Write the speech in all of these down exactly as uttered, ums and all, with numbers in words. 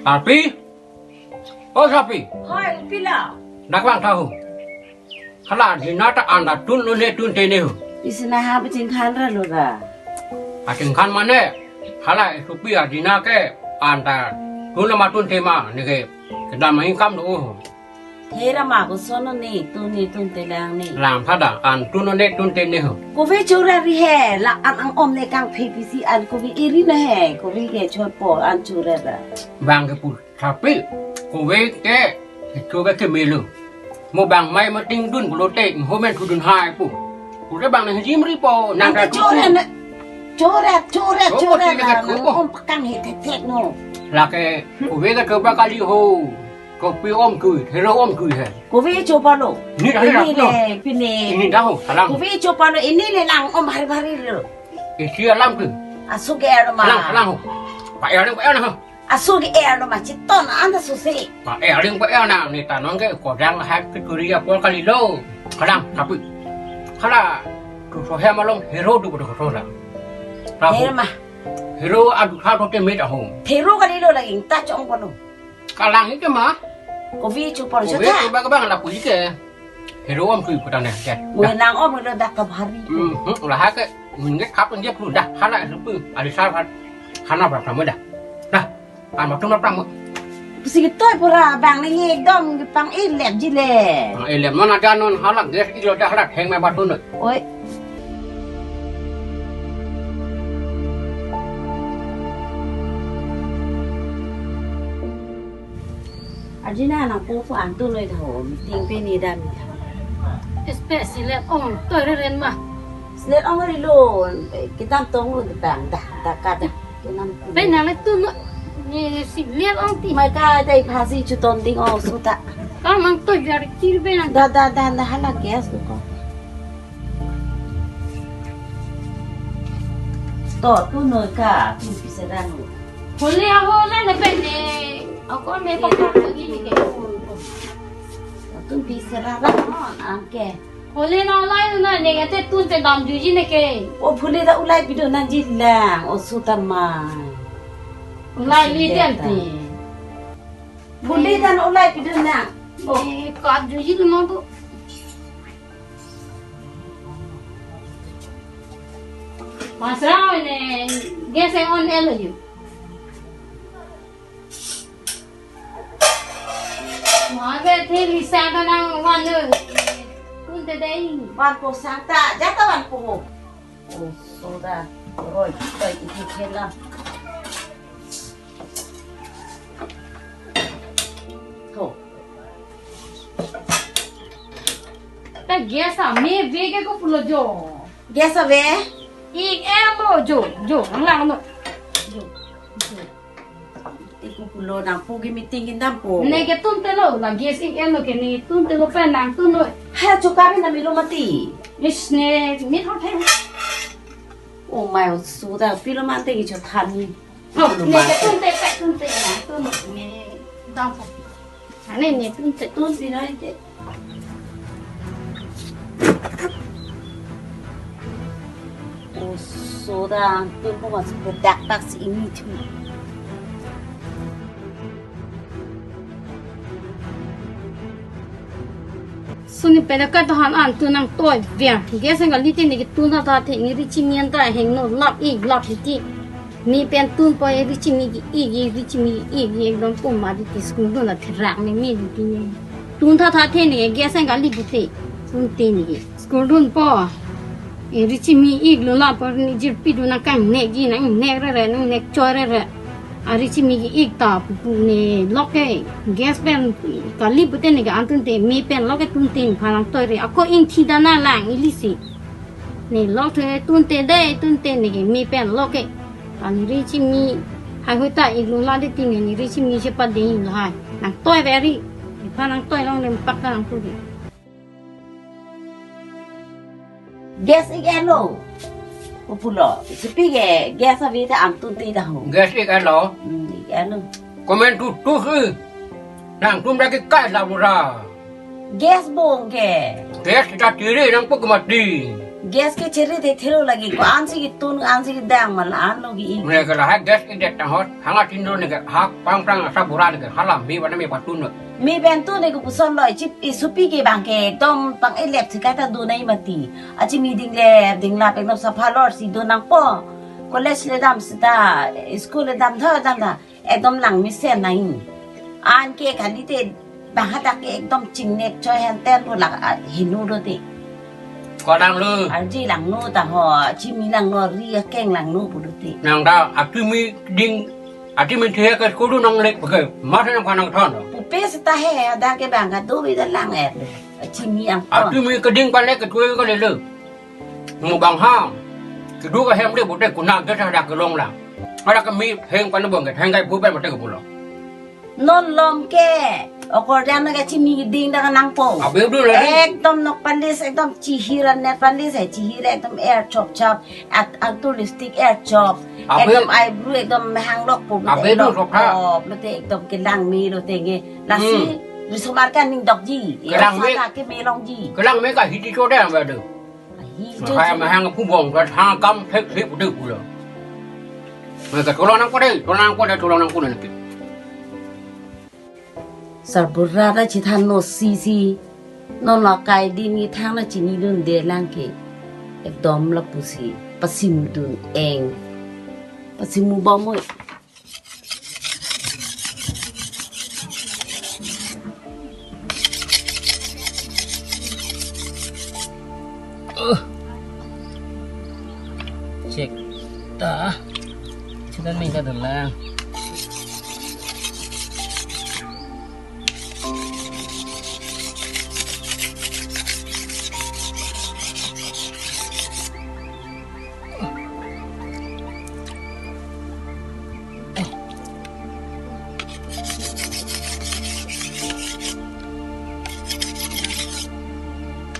Sarpi? O Sarpi? Hoi, pilo? Dak vangtha ho. Hala adina ta anta tunlo ne tunte ne ho. Isi na ha pachingkhan ra lo ra. Pachingkhan mane, hala isopi adina ke anta tunlo ma tunte ma neke kedam ingkam do ho. Hera ma ko sono ne tun ne tunte lang ne. Lang phada an tunlo ne tunte ne ho. Kove chora ri he, la an ang-om ne kangphe pisi an kove eri na he, kove ke chorpo an chora ra. Bang ke pu Sarpi, kove ke, kecho ke kemelo. Mo bang mai ma tingdun pulote, homen thudun hai pu. Pulote bang nang jimri po, nang Nang ta kechora tutu. Na, chora, chora, Oh, chora pati na, na nang kebo. Om pakang he thek thek no. Lake, kove ke choba kali ho. Kopi om kui, hero om kui he. Kove choba lo. Ni dah Ini dah, no. Le, pine. Ini dah ho, salang. Kove choba lo, ini le nang om hari hari lo. Isi alam kui. Asu ke er ma. Salang, salang ho. Pa er, pa er ho. Asu ke er lo ma chiton anta susi. Pa er ring pa er na ni tanong ke kodang hak ke kuri apor kali lo. Kadang tapi. Kala tu sohe malong hero du bodo kotor la. Tahu. Hero ma. Hero adu kha to te me tahu. Hero kali lo lagi ta chong kono. Kalang itu ma. Kovi chu por Kovi chota. Coba ke bang la puli ke. Hero om kui putang deh. Deh. Mui nang om lo dak kabhari. Hmm, hmm, lah ke. Mui nge kap dia pulu dah. Hala itu pu. Alisar kan. Khana berapa mudah. Dah. An batu ma pram. Pusi ke toi pura bang ne ekdom ke pang ilep ji le. Pang ilep non ada non hala gas ilo dah hala heng ma batu non. Oi. Ajina nang po po antu noi tho meeting pe ni dam. Espe silet ong toi reren ma. Silet ong ri lo, kedam tong lo bang dah dah ka dah. Kenam. Pe nang le tun lo. Ni silet ong ti. Mai ka dai phasi chuton ding ong suta. Ka mang to jar kir pe nang. Da da da da hala gas tu ko. To tu noi ka tu pi serang lo. Hole aho la na pe ne. Ako me pa pa lagi ni ke. Tu pi serang lo an ke. Hole na lai na ne ke te tun te dam juji ne ke. O phule ta ulai pido nangji lang, o suta mai. Ulai li Sudah tem ta. Ti. Phule ta ulai pido nang. O. Eh, kat juji no tu. Masra ne, gas e on el ju. Wah, be theli sa ta nang wan nu. Tun te dei. Wan po sang ta, ja ta wan po. Oh, soda. Roi, roi, iti khela. Tho. Ta gas a me ve ke ko pulo jo. Gas ave? Ik em lo jo, jo, lang no. Jo, jo. Iku pulo nang pu ke meeting in dam po. Ne ke tun te lo, la gas ik em lo ke ne tun te lo pen nang tun lo. Ha, chuka ri na milo mati. Is ne, mi thot he. Oh my, suda pilo mante ki chothan ni. Oh, ne ke tun te pe tun te na, tun ne dam po. Ane ne tun te tun pi nai te. Oh, soda tun po mas pe dak dak si ini tu. Suni pele ka tahan an tu nang toi via. Gas ang kali te ne ke tun ta ta the ne richimi an ta heng no lap ik lap ik ti. Mi pen tun po e richimi ki ik e richimi ki ik e dong po ma di ti school dun la therak me me di ti ne. Tun tha tha the ne gas ang kali bu the. Tun te ne ke. School dun po. E richimi ik lo la por ni jirpi dun nang kang ne ji nang ne re re nang ne choi re re. A richimi ki ik ta pu pu ne lok ke. Gas pen kali bu te ne ke an tun te mi pen lok ke tun te ne pha nang toi re. Ako ing thi da na lang ili si. Ne lok the tun te de tun te ne ke mi pen lok ke. An richimi hai hui ta ik lo la de ti ne ne richimi se pa de in lo hai. Nang toi ve ri. Ni pha nang toi long le pak ta nang pu de. Gas ik elo. Pupulo. Sipi ke gas ave ta an tun te ta ho. Gas ik elo. Hmm, ik elo. Komen tu tu si. Nang tum lagi kai la bura. Gas bong ke. Gas ta tiri nang puk mati. Gas ke chere de thelo lagi ko-ansi ketun, ko-ansi kedang ma la-an lo ke-ik. Ne ke lahai gas ik det tahot, hanga tindo ne ke hak pang prang asa bura ne ke hala me bana me patun lo. Me pen tu ne ke puson lo, chip isupi ke bang ke ekdom pang elep si kaita do nai mati. Achi me dinglep dinglap ekdom saphalor si do nangpo. College le dam seta, school le dam tha dam tha. Ekdom lang mesen nai. Anke kali te bang hadak ke ekdom chingnek choi hen ten pu lak, ah, hinu lo te. Kolang lo. Arji langno ta ho, chimi langno, ri akeng langno pu lo te. Nang da, atumi ding, atumi thihe ke kudu nang lek bage, mas nang kanang thon lo. Pupe seta he, hadak ke bang kado bida lang er lo. Chimi angton. Atumi keding panek ke tuwe ke lele. Mo bang ha. Kedua ke hem de bote kuna ke sa dak kelong lang. Ada kemi heng pan bong ke, heng kai bu pen bote ke pulo. Non lom ke. Okor jam ke chimi ding dak nangpo. Abe du le. Ekdom nok palis, ekdom chihir an net palis hai, chihir ekdom er chop chop, at, at tu lipstick er chop. Abe. Ekdom eyebrow ekdom hanglok po. Abe du ekdom sok ha. Pop, lo te ekdom kelang me lo te nge. Lasi, hmm, risomar kan ning dokji. Kelang me. Sa ke me longji. Kelang me ka hiti chode ang badu. Ahi, jo, saya jo. Mahang pu bong, kan hang kam thek thek udah pula. Mereka tolong nang kode, tolong nang kode, tolong nang kode nanti. Sarbura ta chithan no si si. Non la kai din ni thang la chinidunde lang ke. Ekdom lapusi. Pasimdun eng. Pasimu bom oi. Uh. Cek ta. Cek ta ning ka dalang.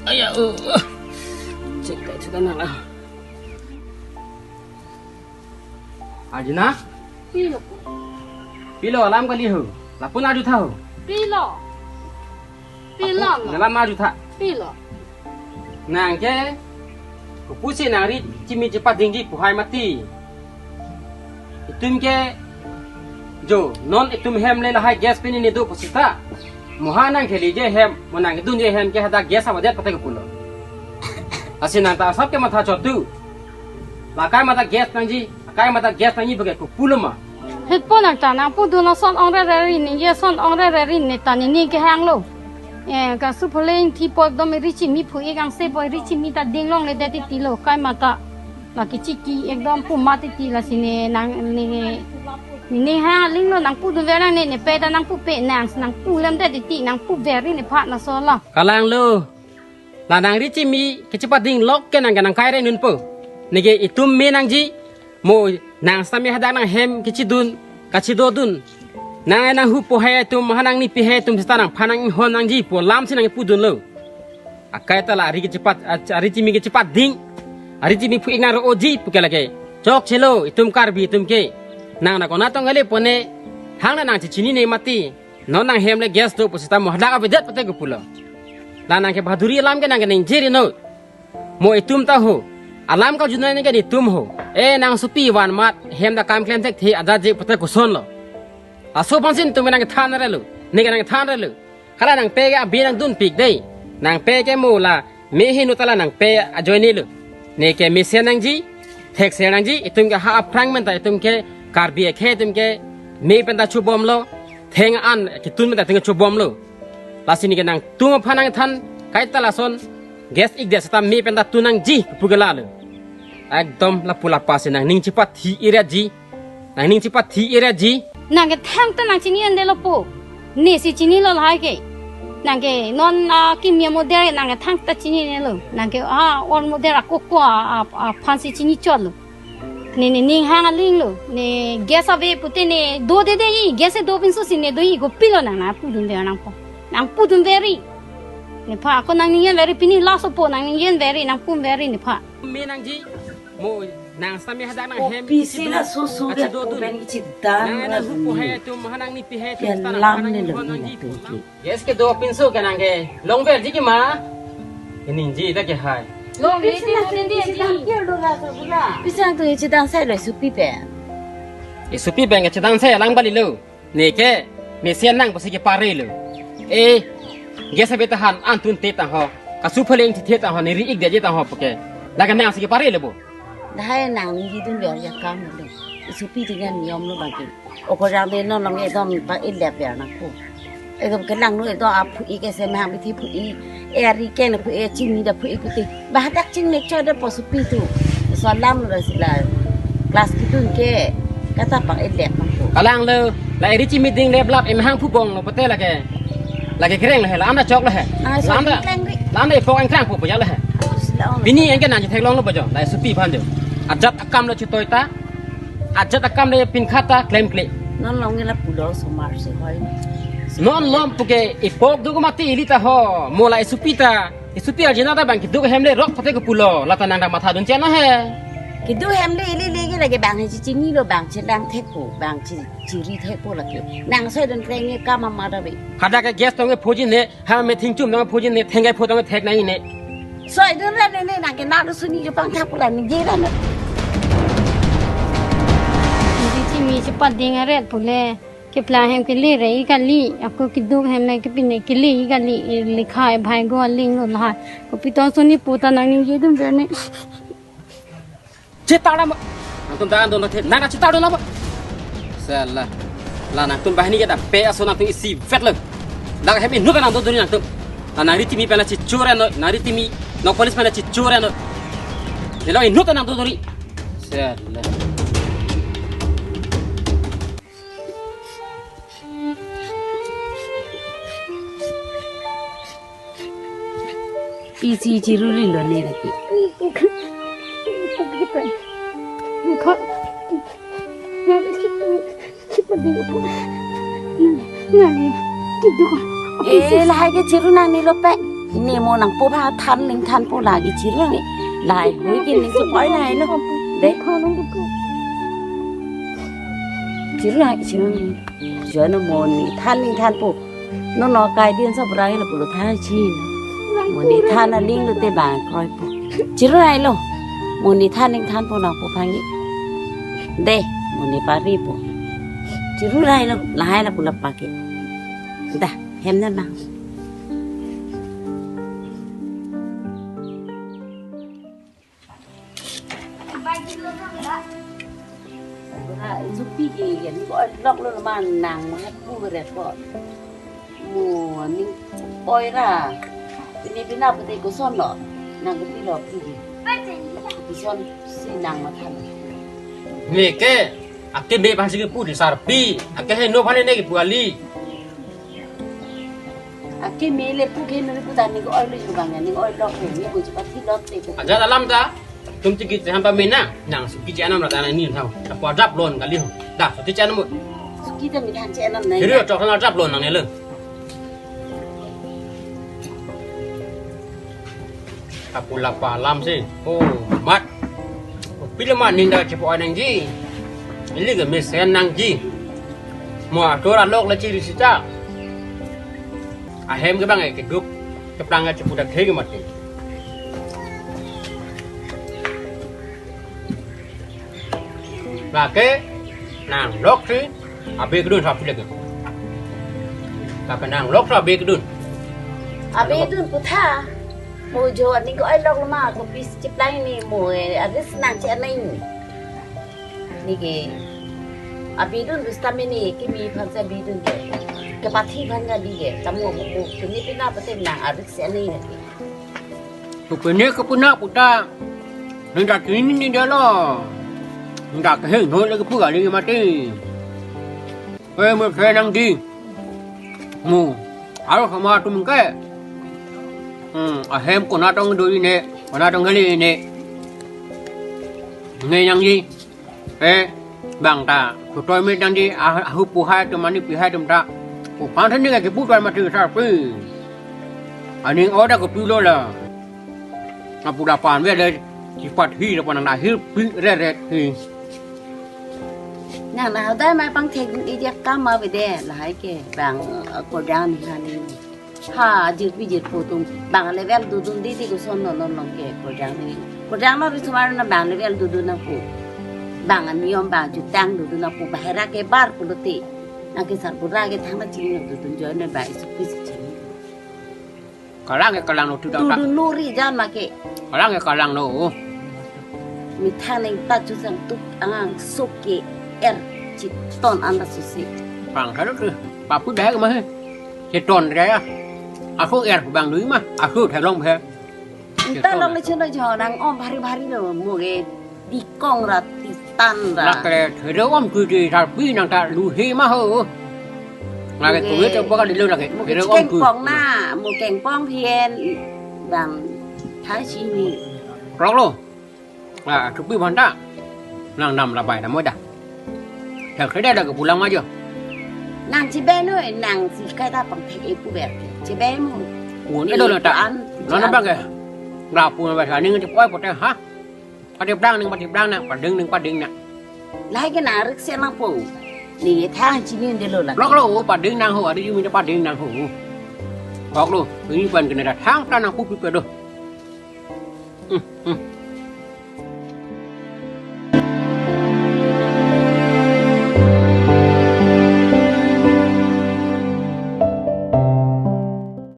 Aya, uh, uh. Cek ta, cek ta nang lah. Ajina? Pilo. Pilo alam kali ho. Lapu arjutha ho. Pilo. Pilo. Apu, lo. Alam arjutha. Pilo. Nang ke, kopusi nang ri chimi chepadingji pu hai mati. Itum ke, jo, non itum hem le lahai gas pen ne do pusita. Mo ha nang kheli je hem, mo nang dunje hem ke hadak gas avedet pute ke pulo. Lasi nang ta asap ke matha chot tu. La kai mata gas nangji, kai mata gas nangji bage kopulo ma. Hetpo nang ta nangpudun ason ongre re ri ne, ye son ongre re ri ne ta ne ne kehang lo. Eh, ka su pholing thi po ekdom ri chimi phu-ik angse po ri chimi ta dinglong le det titi lo kai mata. La kichiki ekdom pu mati ti lasi ne nang ne ne ha ling lo nangpudun ver nang ne ne pe ta nangpupe nang nangpu lam det titi nangpu ver ri ne pha na so la. Kalang lo. La nang ri chimi kechepading lok ke nang ke nang kai re nunpo. Neke itum me nangji mo nang sami hadak nang hem kechedun kachedodun. Nang nang hupo hai atum ha nang nipi hai atum seta nangphan nang inghon nangji pu alam si nang pudun lo. Akai ta la ari kechepat, a-, ari chimi kechepading. Ari chimi phu-ik nang ro-oji pu ke lake. Chokchelo itum Karbi itum ke. Nang na kona tong ale pone hang na nang chechinine mati. Non nang hem le gas do pusita mo hadak avedet pute ke pulo. La nang ke bahaduri alam ke nang ke ningje ri no. Mo itum ta ho. Alam ka junai nang ke itum ho. Eh nang supi van mat hem da kam klem thekthe adat je pute koson lo. Laso aphansi itum nang than re lo. Ne ke nang than re lo. Hala nang pe ke abi nang dunpik dei. Nang pe ke mo la me hinu ta la nang pe ajoine lo. Ne ke mesen nangji, thekser nangji, itum ke ha aphrang men ta itum ke Karbi akhei itum ke me pen ta chubom lo, theng an ketun men ta itum ke chubom lo. Lasi ne ke nangtum aphan nang than, kaita lason, gas ik det seta me pen ta tun nangji, pu ke la lo. Ekdom lapu lapasi nang ning chepathi ira ji. Nang ning chepathi ira ji. Nang ke thangta nang chini ande lo po. Ne si chinilo lahai ke. Nang ke non, ah, kimia model nang ke thangta chinine lo. Nang ke, ah, or model akoko, ah, ah, ah, aphansi chini chot lo. Ne ne ning hang aling lo. Ne gas ave pute ne do de de i. Gas do pinso si ne do i kopilo nang nangpudun ver nangpo. Nangpudun ver ri. Nepha ako nang ning yen ver ri pini laso po nang ning yen ver ri nangpum ver ri nepha. Me nangji, mo nang sami hadak nang hem. Kopi si la susu ke chedodun. Kopen kichita nang nang hupo hai atum, ha nang nipi hai atum, ya seta nang lam ha nang ne lo hon nang ni ji pu lam. Yes ke do pinso ke nang ke longver ji ke ma. Keningje ta ke hai. Long, isi nang isi nang kir do la so pula. Pisang tu isi dang sai lo supi pen. Isi supi pen ke chedang sai alang bali lo. Neke mesen nang pasi kepare lo. Eh, gas abe tahan an tun te tang ho. Kasu phaleng thi the tang ho, ne ri ik de je tang ho puke. Lake nangsi kepare lo bo. Dahai nang ningje dun ber ya kam lo. Supi dengan niom lo bagi. Oko jang de non long edom pa ilep ya nang ku. Edom kelang lo edom aphu ik ese mahang bithi phu ik. E ari ke na phu ik chini da phu ik kuti. Bahadak ching nek cho da po supi tu. So lam lo sila. Class kitun ke. Kata pang ilep nang ku. Kalang lo, la eri chimi ding lep lap emahang phu bong lo pute lake. Lake kereng lo he, la anda chok lo he. Ah, so La anda, kleng ri. La anda ipok engkrang po po ya lo he. Sila ong. Pini engke nang chethek long lo po jo, la supi phan jo. Ajat akam lo chitoi ta. Ajat akam le pin khata klem kle. Non long la pulo somar si hoi. Non lom puke ipok duk mati ili ta ho. Mo la isupi ta. Isupi arjina ta bang kiduk hem le rok pate ke pulo. Lata nang ta matha dun chena he. Kiduk hem le ili legi lagi bang he chini lo bang chelang thek po bang chi chiri thek po lagi. Nang soi dun kleng ye kam ama da be. Hadak ke gas tong e phoji ne. Ha me thingchum nang phoji ne thengai pho tang thek nai ne. Soi dun ra ne ne nang ke na du suni ke pang thap pula ne je ra ne. Isi chimi chepat ding aret pule. Kepla hem kele re i kali. Ako kiduk hem na kepine kele i kali. I likha e bhai go aling lo lahai. Kopi to suni puta nang ningje dun ber ne. Chetar lama. Nangtum dan don the. Nang chetar don lama. Sala. La nangtum bahini ke da pe aso nangtum isi vet lang. Dak hem inut nang dodori nangtum. La nang ri timi pena chichura no, nang ri timi no police pena chichura no. Nelo inut nang dodori. Sala. Isi chiruli lo ne lagi. Eh, lahai ke chiru nang ni lo pe. Ne mo nang po ba than ning than po lagi chiru nang ni. Lahai hui ke ning supoi lahai lo. De. Chiru nang, chiru nang. Jono mo ni than ning than po. Nono kai din sa brang lo pulo than chin. Mo ni than aling lo te bang kroi po. Chiru rai lo. Mo ni than ning than po nang po phangi. De, mo ni pari po. Chiru rai lo, lahai la pula pake. Da, hem na bang. Ora, supi ke, ke, ni ko lok lo man nang, ma pu re ko. Mo, ni, oi ra. Ni bina pute koson lo. Nang kepi lo pi ke. Koson si nang matha lo. Neke, ake me phan si kepu di sarpi. Ake heno phan ne kepu kali. Ake me le pu ke no le pu ta ni ko oi lo ju bang ni oi lok ni ko ju pati lok te ko. Aja dalam ta. Tum chiki te hampa mena. Nang suki janam rata ni thau. Apa dap lon kali ho. Da, suki janam mo. Suki ta mi than janam nai. Kiri chok sana dap lon nang ne le. Apu lapa alam si. Oh, mat. Pila ma ninda chepo nangji. Ili ke mesen nangji. Mo atur alok la chiri sita. Ahem ke bang e keduk. Keplang ke chepu dak thegi mati. Lake nang lok si abe kedun sa pilek. Lake nang lok sa abe kedun. Abe kedun putha. Mo jo ani ko ai lok ma ko pis chiplai ni mo e aris nang che anai ni. Ni ke abe kedun bus tame ni kimi phan sa abe kedun ke. Kepathi phan ga di ke. Tamo mo ko kini pina pate nang aris se anai ni. Supene kepuna puta. Nenda kini ni dia lo. Nenda keheng noi lagi pu kali mati. Eh, mo khe nangji. Mo. Aro sama tum ke. Hmm, ahem kona tong doi ne. Kona tong heli ne. Ne nangji. Eh, bang ta, kutoi mit nangji, ah, ahu puhai tum mani pihai tum ta. Kupang than ni ke kepu tuan mati sarpi. Aning oda kepu lo la. Apu dapan we le, chipat hi dapan nang hi pi re re hi. Nang na dai mai pang thek ni dia kam ma bede lahai ke bang, eh, kodang ni hani. Ha, jirpi jirpo atum. Bang level dodun dei dei koson non non non ke kodang ni. Kodang non risumar na bang level dodun nangpo. Bang aniyom bang jutang dodun nangpo bahera ke bar pulote. Nang ke sarbura ke thang na chini dodun join na ba isu pis chini. Kalang ke kalang no tu data. Dodun nuri jan make. Kalang ke kalang no. Methang neng ta chusang tuk angang sok ke er chiton anda susi. Pang karo tu. Papu dah ke mah. Chiton raya. Aku er bang dui mah. Aku thalong he. Ita long le chino jo nang om bhari bhari lo mo ke. Dikong ra titan ra. Lak le thero om tu di sarpi nang ta lu he mah ho. Lak ke tu he tu bakal dilo lak ke. Mo ke thero om tu. Kengpong na, mo kengpong phien. Bang thai chini. Klok lo. Ah, thupi bhanta. Nang nam labai na moda. Thak khede da ke pulang ma jo. Nang chibe noi, nang si kai ta pang thek e pu ber. Chibe mo. Un e do na ta. An. Nana bang ke. Lapu na ba sa ning ti poi pote ha. Pati blang ning pati blang na, pading ning pading na. Lahai ke nang rik se nangpo. Ni thang chini de lo la. Klok lo, pading nang ho, adi yumi pading nang ho. Klok lo, ini pan kena da thang ta nangpu pi pe do. Hmm, hmm.